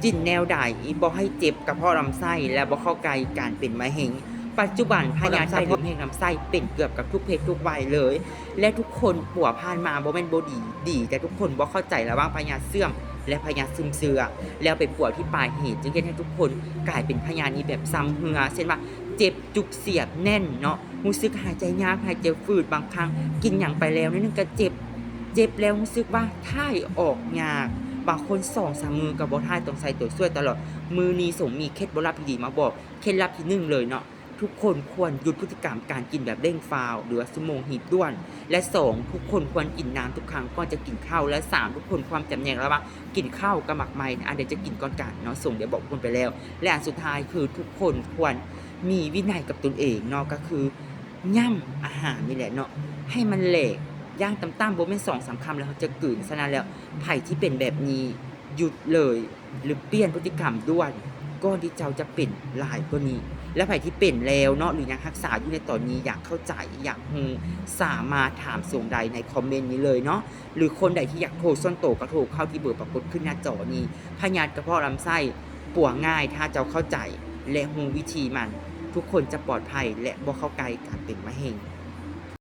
ກິນແນວໃດບໍ່ໃຫ້ເຈັບກະເພາະລຳໄສ້ ແລະ ບໍ່ເຂົ້າໃກ້ການເປັນມະເຮັງ. ປັດຈຸບັນພະຍາດກະເພາະ ມະເຮັງລຳໄສ້ເປັນເກືອບກັບທຸກເພດທຸກໄວເລີຍ ແລະ ທຸກຄົນປົວຜ່ານມາບໍ່ແມ່ນບໍ່ດີ ດີ ແຕ່ທຸກຄົນບໍ່ເຂົ້າໃຈລະຫວ່າງພະຍາດເຊື່ອມ ແລະ ພະຍາດຊຶມເຊື້ອ ແລ້ວໄປປົວທີ່ປາຍເຫດ ຈຶ່ງເຮັດໃຫ້ທຸກຄົນກາຍເປັນພະຍາດນີ້ແບບຊຳເຮື້ອ ເຊັ່ນວ່າ ເຈັບຈຸກສຽບແໜ້ນເນາະ ຮູ້ສຶກຫາຍໃຈຍາກ ຫາຍໃຈຝືດ ບາງຄັ້ງກິນຫຍັງໄປແລ້ວໜ້ອຍໜຶ່ງກະເຈັບ ເຈັບແລ້ວຮູ້ສຶກວ່າຖ່າຍອອກຍາກ ບາງຄົນສອງສາມມື້ກະບໍ່ຖ່າຍ ຕ້ອງໃສ່ໂຕຊ່ວຍຕະຫຼອດ. ມື້ນີ້ສົມມີເຄັດລັບດີໆມາບອກ ເຄັດລັບທີໜຶ່ງເລີຍເນາະ ທຸກຄົນຄວນຢຸດພຶດຕິກຳການກິນແບບເລັ່ງຟ້າວ ຫຼືວ່າຊົ່ວໂມງຮີບດ່ວນ ແລະ ສອງ ທຸກຄົນຄວນກິນນ້ຳທຸກຄັ້ງກ່ອນຈະກິນເຂົ້າ ແລະ ສາມ ທຸກຄົນຄວນຈຳແນກລະຫວ່າງກິນເຂົ້າກັບໝາກໄມ້ ອັນໃດຈະກິນກ່ອນກັນເນາະ ສົມໄດ້ບອກທຸກຄົນໄປແລ້ວ ແລະ ອັນສຸດທ້າຍຄືທຸກຄົນຄວນມີວິໄນກັບຕົນເອງເນາະ ກະຄື ຫຍ້ຳອາຫານນີ້ແຫຼະເນາະ ໃຫ້ມັນແຫຼກ ຢ່າງຕ່ຳໆບໍ່ແມ່ນສອງສາມຄຳແລ້ວເຮົາຈະກືນ. ສະນັ້ນແລ້ວ ໃຜທີ່ເປັນແບບນີ້ ຢຸດເລີຍ ຫຼືປ່ຽນພຶດຕິກຳດ່ວນ ກ່ອນທີ່ເຈົ້າຈະເປັນຫຼາຍກວ່ານີ້. ແລະ ໃຜທີ່ເປັນແລ້ວເນາະ ຫຼືຍັງຮັກສາຢູ່ໃນຕອນນີ້ ຢາກເຂົ້າໃຈ ຢາກຮູ້ ສາມາດຖາມສ່ວນໃດໃນຄອມເມັນນີ້ເລີຍເນາະ ຫຼືຄົນໃດທີ່ຢາກໂທສ່ວນໂຕກະໂທເຂົ້າທີ່ເບີປາກົດຂຶ້ນໜ້າຈໍນີ້. ພະຍາດກະເພາະລຳໄສ້ປົວງ່າຍ ຖ້າເຈົ້າເຂົ້າໃຈ ແລະ ຮູ້ວິທີມັນ ທຸກຄົນຈະປອດໄພ ແລະ ບໍ່ເຂົ້າໃກ້ການເປັນມະເຮັງ.